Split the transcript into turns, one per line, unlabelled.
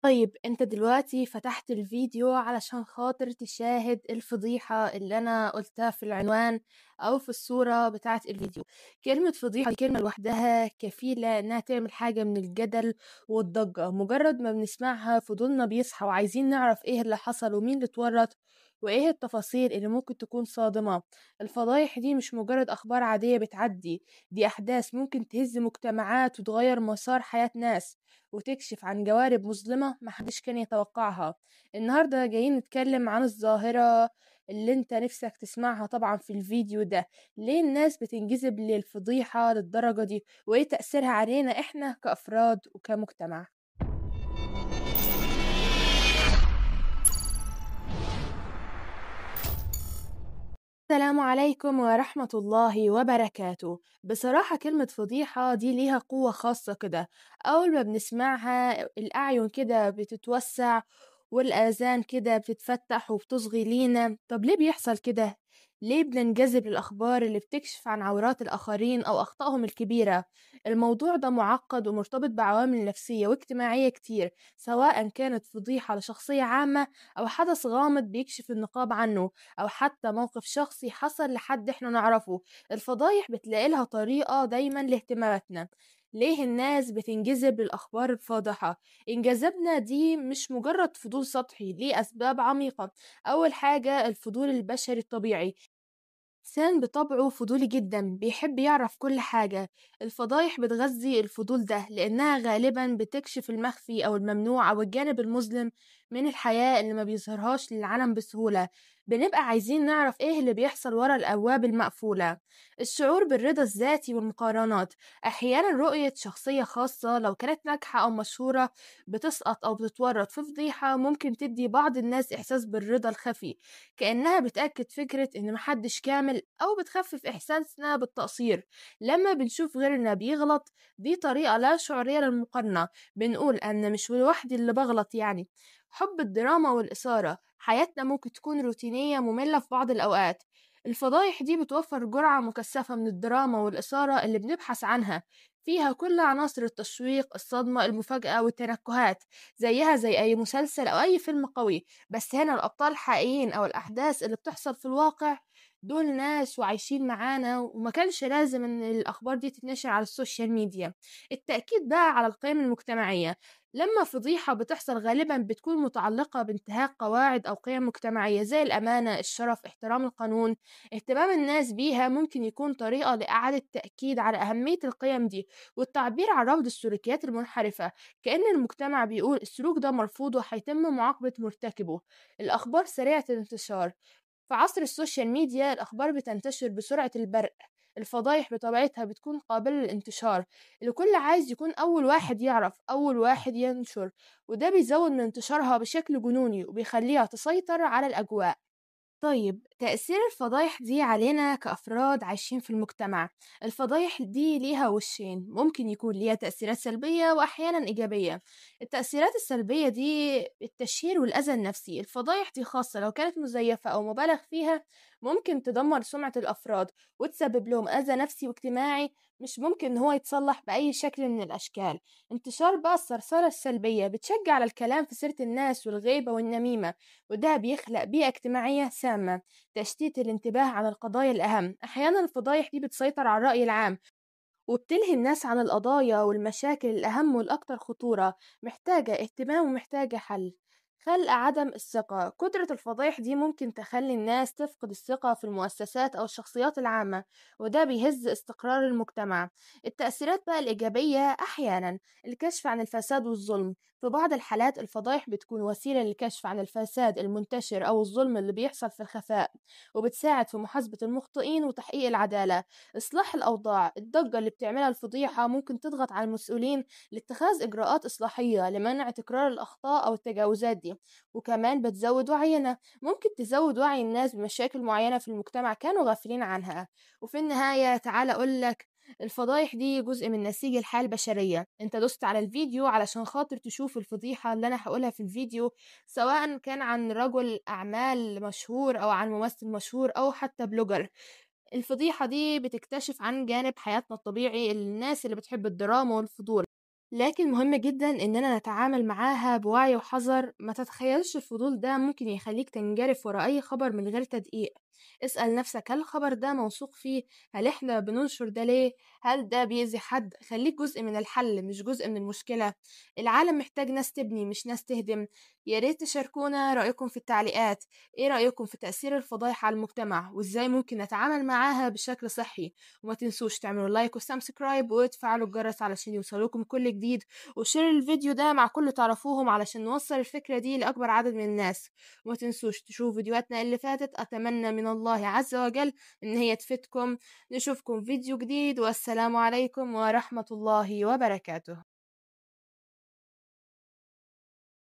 طيب أنت دلوقتي فتحت الفيديو علشان خاطر تشاهد الفضيحة اللي أنا قلتها في العنوان أو في الصورة بتاعة الفيديو. كلمة فضيحة دي كلمة لوحدها كفيلة إنها تعمل حاجة من الجدل والضجة، مجرد ما بنسمعها فضولنا بيصحى وعايزين نعرف إيه اللي حصل ومين اللي اتورط وإيه التفاصيل اللي ممكن تكون صادمة. الفضايح دي مش مجرد أخبار عادية بتعدي، دي أحداث ممكن تهز مجتمعات وتغير مسار حياة ناس وتكشف عن جوانب مظلمة محدش كان يتوقعها. النهاردة جايين نتكلم عن الظاهرة اللي انت نفسك تسمعها طبعا في الفيديو ده، ليه الناس بتنجذب للفضيحة للدرجة دي وإيه تأثيرها علينا إحنا كأفراد وكمجتمع. السلام عليكم ورحمة الله وبركاته. بصراحة كلمة فضيحة دي ليها قوة خاصة كده، أول ما بنسمعها الأعين كده بتتوسع والآذان كده بتتفتح وبتصغي لينا. طب ليه بيحصل كده؟ ليه بننجذب للأخبار اللي بتكشف عن عورات الآخرين أو أخطائهم الكبيرة؟ الموضوع ده معقد ومرتبط بعوامل نفسية واجتماعية كتير، سواء كانت فضيحة لشخصية عامة أو حدث غامض بيكشف النقاب عنه أو حتى موقف شخصي حصل لحد احنا نعرفه. الفضايح بتلاقي لها طريقة دايما لاهتماماتنا. ليه الناس بتنجذب للأخبار الفاضحة؟ انجذبنا دي مش مجرد فضول سطحي، ليه أسباب عميقة. أول حاجة الفضول البشري الطبيعي، الإنسان بطبعه فضولي جدا، بيحب يعرف كل حاجة. الفضايح بتغذي الفضول ده لأنها غالبا بتكشف المخفي أو الممنوع أو الجانب المظلم من الحياة اللي ما بيظهرهاش للعالم بسهولة. بنبقى عايزين نعرف إيه اللي بيحصل ورا الأبواب المقفولة. الشعور بالرضا الذاتي والمقارنات، أحيانا رؤية شخصية خاصة لو كانت ناجحة أو مشهورة بتسقط أو بتتورط في فضيحة ممكن تدي بعض الناس إحساس بالرضا الخفي، كأنها بتأكد فكرة إن محدش كامل أو بتخفف إحساسنا بالتقصير لما بنشوف غيرنا بيغلط. دي طريقة لا شعورية للمقارنة، بنقول أنا مش لوحدي اللي بغلط يعني. حب الدراما والإثارة، حياتنا ممكن تكون روتينية مملة في بعض الأوقات. الفضايح دي بتوفر جرعة مكثفة من الدراما والإثارة اللي بنبحث عنها، فيها كل عناصر التشويق، الصدمة، المفاجأة والتنكهات، زيها زي أي مسلسل أو أي فيلم قوي، بس هنا الأبطال حقيقيين أو الأحداث اللي بتحصل في الواقع دول ناس وعايشين معانا، وما كانش لازم إن الأخبار دي تتنشر على ال social media. التأكيد بقى على القيم المجتمعية، لما فضيحة بتحصل غالبا بتكون متعلقة بانتهاك قواعد أو قيم مجتمعية زي الأمانة، الشرف، احترام القانون. اهتمام الناس بيها ممكن يكون طريقة لإعادة التأكيد على أهمية القيم دي والتعبير عن رفض السلوكيات المنحرفة، كأن المجتمع بيقول السلوك ده مرفوض وهيتم معاقبة مرتكبه. الأخبار سريعة الانتشار، في عصر ال social media الأخبار بتنتشر بسرعة البرق. الفضايح بطبيعتها بتكون قابلة للانتشار، الكل عايز يكون أول واحد يعرف، أول واحد ينشر، وده بيزود من انتشارها بشكل جنوني وبيخليها تسيطر على الأجواء. طيب تأثير الفضايح دي علينا كأفراد عايشين في المجتمع، الفضايح دي ليها وشين، ممكن يكون ليها تأثيرات سلبية وأحيانا إيجابية. التأثيرات السلبية دي التشهير والأذى النفسي، الفضايح دي خاصة لو كانت مزيفة أو مبالغ فيها ممكن تدمر سمعة الأفراد وتسبب لهم أذى نفسي واجتماعي مش ممكن إن هو يتصلح بأي شكل من الأشكال. انتشار بقى الثرثرة السلبية بتشجع على الكلام في سيرة الناس والغيبة والنميمة، وده بيخلق بيئة اجتماعية سامة. تشتيت الانتباه عن القضايا الأهم، أحيانا الفضايح دي بتسيطر على الرأي العام وبتلهي الناس عن القضايا والمشاكل الأهم والأكثر خطورة، محتاجة اهتمام ومحتاجة حل. خلق عدم الثقة، كترة الفضايح دي ممكن تخلي الناس تفقد الثقة في المؤسسات أو الشخصيات العامة، وده بيهز استقرار المجتمع. التأثيرات بقى الإيجابية، أحيانا الكشف عن الفساد والظلم، في بعض الحالات الفضايح بتكون وسيلة للكشف عن الفساد المنتشر أو الظلم اللي بيحصل في الخفاء، وبتساعد في محاسبة المخطئين وتحقيق العدالة. إصلاح الأوضاع، الضجة اللي بتعملها الفضيحة ممكن تضغط على المسؤولين لاتخاذ إجراءات إصلاحية لمنع تكرار الأخطاء أو التجاوزات دي، وكمان بتزود وعينا، ممكن تزود وعي الناس بمشاكل معينة في المجتمع كانوا غافلين عنها. وفي النهاية تعال أقولك الفضايح دي جزء من نسيج الحياة البشرية. انت دوست على الفيديو علشان خاطر تشوف الفضيحة اللي انا هقولها في الفيديو، سواء كان عن رجل أعمال مشهور أو عن ممثل مشهور أو حتى blogger. الفضيحة دي بتكتشف عن جانب حياتنا الطبيعي، الناس اللي بتحب الدراما والفضول. لكن مهم جدا إننا نتعامل معاها بوعي وحذر. ما تتخيلش الفضول ده ممكن يخليك تنجرف ورا أي خبر من غير تدقيق. اسأل نفسك، هل الخبر ده موثوق فيه؟ هل إحنا بننشر ده ليه؟ هل ده بيأذي حد؟ خليك جزء من الحل مش جزء من المشكلة. العالم محتاج ناس تبني مش ناس تهدم. يا ريت تشاركونا رأيكم في التعليقات. إيه رأيكم في تأثير الفضايح على المجتمع وإزاي ممكن نتعامل معاها بشكل صحي؟ وما تنسوش تعملوا like و subscribe وتفعلوا الجرس علشان يوصلوكم كل جديد، و share الفيديو ده مع كل تعرفوهم علشان نوصل الفكرة دي لأكبر عدد من الناس. وما تنسوش تشوفوا فيديوهاتنا اللي فاتت. أتمنى من الله عز وجل إن هي تفيدكم. نشوفكم فيديو جديد، والسلام عليكم ورحمة الله وبركاته.